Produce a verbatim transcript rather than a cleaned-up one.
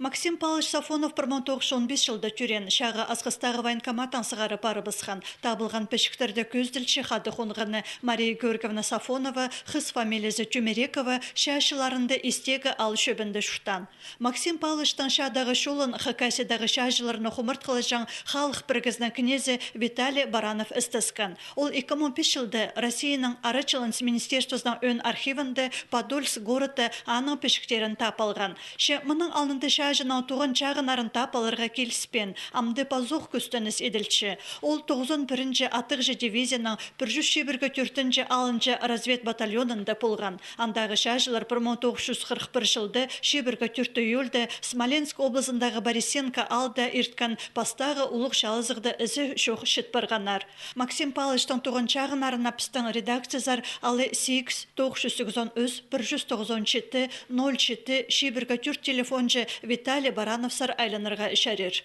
Максим Павлович Сафонов пір муң тоғыс чӱс он пис чылда тӧреен, чағы Асхыстағы военкоматтаң сығара парыбысхан. Табылған пічіктерде кӧзіділче хада хонғаны Мария Георгиевна Сафонова, хыс фамилиязы Тюмерекова, чааҷыларында истегі аал чӧбінде чуртаан. Максим Павловичтің чаадағы чолын Хакасиядағы чааҷыларны хумартхылаҷаң халых пірігізінің кнезі Виталий Баранов істескен. Ол ікі муң пис чылда Россияның арачыланыс министерствозының ӧӧн архивінде Подольск городта аның пічіктерін таап алған. Че мының алнында чааҷының туған чағыннарын таап аларға киліспеен, амды пазох кӱстеніс иділче. Ол тоғызон пірінҷі атығҷы дивизияның пір чӱс чибіргі тӧртінҷі алынҷы разведбатальонында полған. Андағы чааҷылар пір муң тоғыс чӱс хырых пір чылда чибіргі тӧрт июльде Смоленск облазындағы Борисенко аалда ирткен пастағы улуғ чаалазығда ізі чох чіт парғаннар. Максим Павловичтің туған чағыннарына пістің редакциязар алай сигіс, тоғыс чӱс сигізон ӱс, пір чӱс тоғызон читі, ноль читі, чибіргі тӧрт телефонҷа Виталий Барановсар айланарға чарир.